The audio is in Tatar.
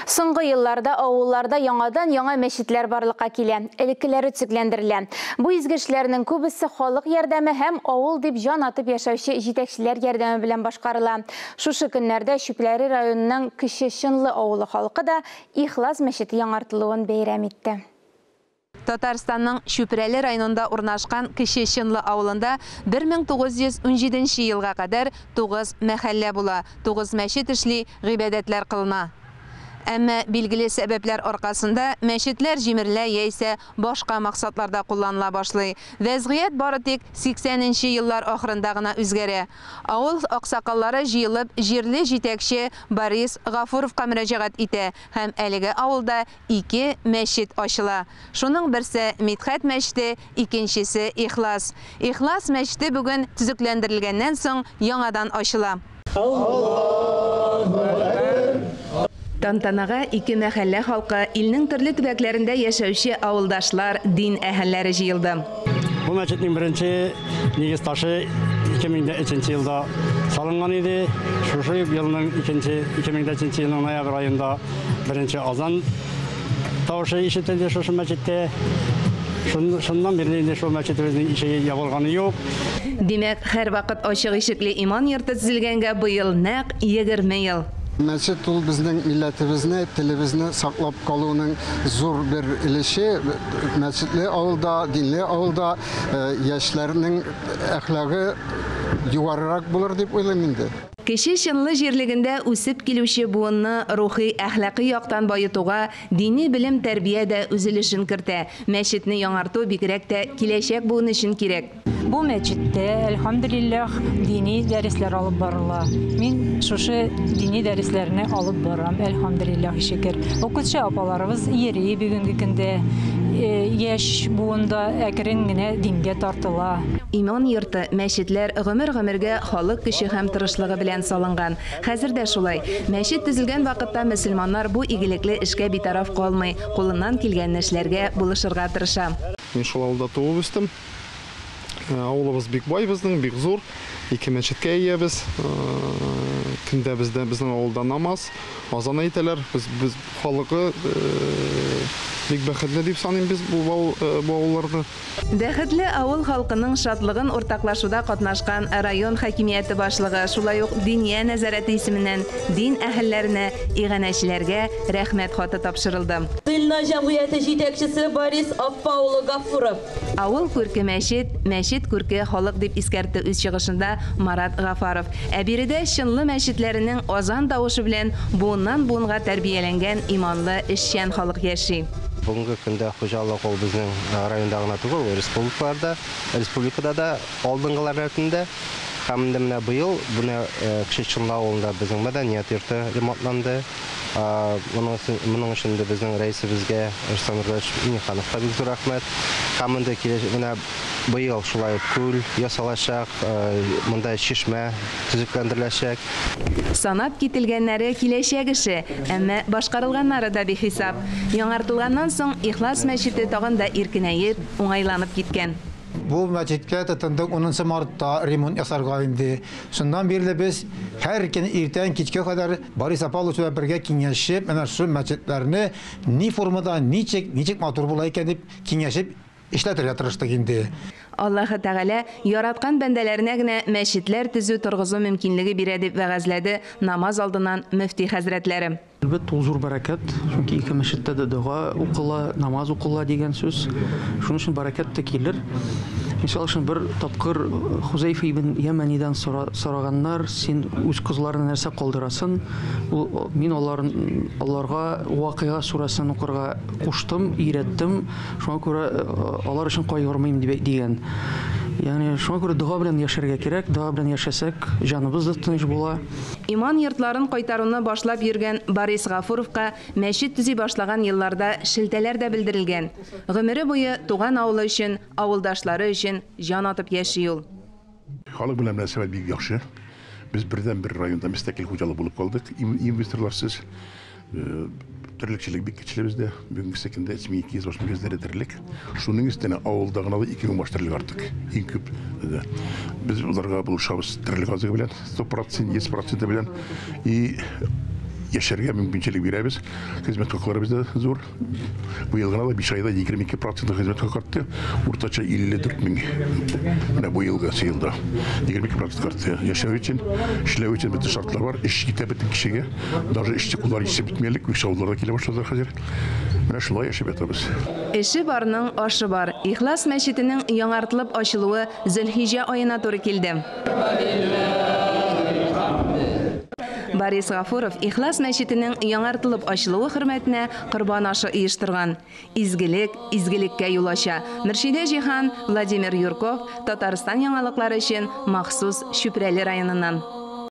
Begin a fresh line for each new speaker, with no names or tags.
Соңгы елларда авылларда яңадан яңа мәчетләр барлыкка килә, элеккеләре төзекләндерелә. Бу изге эшләрнең күбесе халык ярдәме һәм авыл дип җан атып яшәүче җитәкчеләр ярдәме белән башкарыла. Шушы көннәрдә Чүпләре районының Кече Чынлы авылы халкы да Ихлас мәчете яңартылуын бәйрәм итте.
Татарстанның Чүпрәле районында урнашкан Кече Чынлы авылында 1917 елга кадәр 9 мәхәллә була, 9 мәчет эшли, гыйбадәтләр кылына. Әмма билгеле сәбәпләр аркасында мәчетләр җимерелә яисә башка максатларда кулланыла башлый. Вәзгыять бары тик 80 нче еллар ахырында гына үзгәрә. Авыл аксакаллары җыелып җирле җитәкче Борис Гафуровка мөрәҗәгать итә һәм әлеге авылда ике мәчет ачыла. Шуның берсе Мидхәт мәчете, икенчесе Ихлас. Ихлас мәчете бүген төзекләндерелгәннән соң яңадан ачыла. Тантанага ике мәхәллә халкы, илнең төрле төбәкләрендә яшәүче авылдашлар, дин әһелләре җыелды.
Бу мәчетнең беренче нигез ташы 2003 елда салынган иде. Шушы елның 2003 елның ноябрь аенда беренче азан тавышы ишетелде шушы мәчеттә. Шуннан бирле инде шул мәчетебезнең ишеге ябылганы юк.
Димәк, һәрвакыт ачык ишекле иман йорты төзелгәнгә быел нәкъ 20 ел.
Мәчет ул безнең милләтебезне, телебезне саклап калуның зур бер өлеше. Мәчетле авылда, динле авылда яшьләрнең әхлагы югарырак булыр дип уйлыйм инде.
Кече Чынлы җирлегендә үсеп килүче буынны рухи, әхлакый яктан баетуга дини белем тәрбия дә үз өлешен кертә. Мәчетне яңарту бигрәк тә киләчәк буын өчен кирәк.
Бу мәчеттә, әлхәмдүлилләһ, дини дәресләр алып барыла. Мин шушы дини дәресләрне алып барам, әлхәмдүлилләһ, шөкер. Укытучы апаларыбыз йөри бүгенге көндә. Яшь буында әкрен генә дингә тартыла.
Иман йорты, мәчетләр гомер-гомергә халык көче һәм тырышлыгы белән салынган. Хәзер дә шулай. Мәчет төзелгән вакытта мөселманнар бу игелекле эшкә битараф калмый, кулыннан килгәнне эшләргә, булышырга тырыша.
Мин шул авылда туып үстем. Авылыбыз бик бай безнең, бик зур. Ике мәчеткә иябез. Көндә бездә безнең авылда намаз, азан әйтәләр. Без халыкы бик бәхетле дип саныйм без бу авылларны.
Бәхетле авыл халкының шатлыгын уртаклашуда катнашкан район хакимияте башлыгы, шулай ук Диния нәзарәте исеменнән дин әһелләренә, иганәчеләргә рәхмәт хаты тапшырылды.
Тылна җәмгыяте җитәкчесе Борис Аппа улы Гафуров.
Авыл күрке мәчет, мәчет күрке халык дип искәртте үз чыгышында Марат Гафаров. Ә биредә Чынлы мәчетләренең азан тавышы белән буыннан буынга тәрбияләнгән иманлы эшчән халык яши.
Бүгенге көндә хуҗалык ул безнең районда гына түгел, республикаларда, республикада да алдынгылар рәтендә. Һәм инде менә быел менә Кече Чынлы авылында безнең мәдәният йорты ремонтланды. Моның өчен дә безнең рәисебезгә Рөстәм Нургалиевич Миннихановка бик зур рәхмәт. Һәм инде менә быел шулай ук күл ясалачак, монда чишмә төзекләндереләчәк.
Санап кителгәннәре киләчәк эше, әмма башкарылганнары да бихисап. Яңартылганнан соң Ихлас мәчете тагын да иркенәеп, уңайланып киткән.
Бу мәчеткә тотындык 10 мартта ремонт ясарга инде. Шуннан бирле без һәр көн иртән кичкә кадәр Борис Апалович белән бергә киңәшеп, менә шул мәчетләрне ни формада, ничек, ничек матур була икән дип киңәшеп эшләтергә тырыштык инде.
Аллаһы Тәгалә яраткан бәндәләренә генә мәчетләр төзү торгызу мөмкинлеге бирә дип вәгазьләде намаз алдыннан мөфти хәзрәтләре.
Әлбәттә, ул зур бәрәкәт, чөнки ике мәчеттә дә дога укыла, намаз укыла дигән сүз. Шуның өчен бәрәкәт тә килер. Мисал өчен, бер тапкыр Хузәйфа ибн Яманидән сораганнар, син үз кызларыңа нәрсә калдырасың? Ул, мин аларга Вакыйга сүрәсен укырга куштым, өйрәттем. Шуңа күрә алар өчен кайгырмыйм дип дигән. Ягъни шуңа күрә дога белән яшәргә кирәк, дога белән яшәсәк, җаныбыз да тыныч була.
Иман йортларын кайтаруны башлап йөргән Борис Гафуровка мәчет төзи башлаган елларда шелтәләр дә белдерелгән. Гомере буе туган авылы өчен, авылдашлары өчен җан атып яши ул.
Халык белән мөнәсәбәт бик яхшы. Без бердән-бер районда мөстәкыйль хуҗалык булып калдык. Инвесторларсыз. Терлекчелек бик көчле бездә. Бүгенге көндә 3200 баш мөгезләре терлек. Шуның өстенә авылда гына да 2000 баш терлек артык. Иң күп. Без уларга булышабыз терлек азыгы белән, 100%, 100% белән. И Яшәргә мөмкинчелек бирәбез. Хезмәт хаклары бездә зур. Быел гына да 5 айда 22% хезмәт хакы артты. Уртача 54 мең. Менә бу елгы елда 22% артты. Яшәү өчен, эшләү өчен бөтен шартлар бар. Эш китә бөтен кешегә. Даже эшче куллар җитеп бетмәлек, бик авылларда килә башладылар хәзер. Менә шулай яшәп ятабыз.
Эше барның ашы бар. Ихлас мәчетенең яңартылып ачылуы Зөлхиҗә аена туры килде. Борис Гафуров Ихлас мәчетенең яңартылып ачылуы хөрмәтенә корбан ашы оештырган. Изгелек, изгелеккә юл ача. Мөршидә Җиһан, Владимир Юрков, Татарстан яңалыклары өчен махсус Чүпрәле районыннан.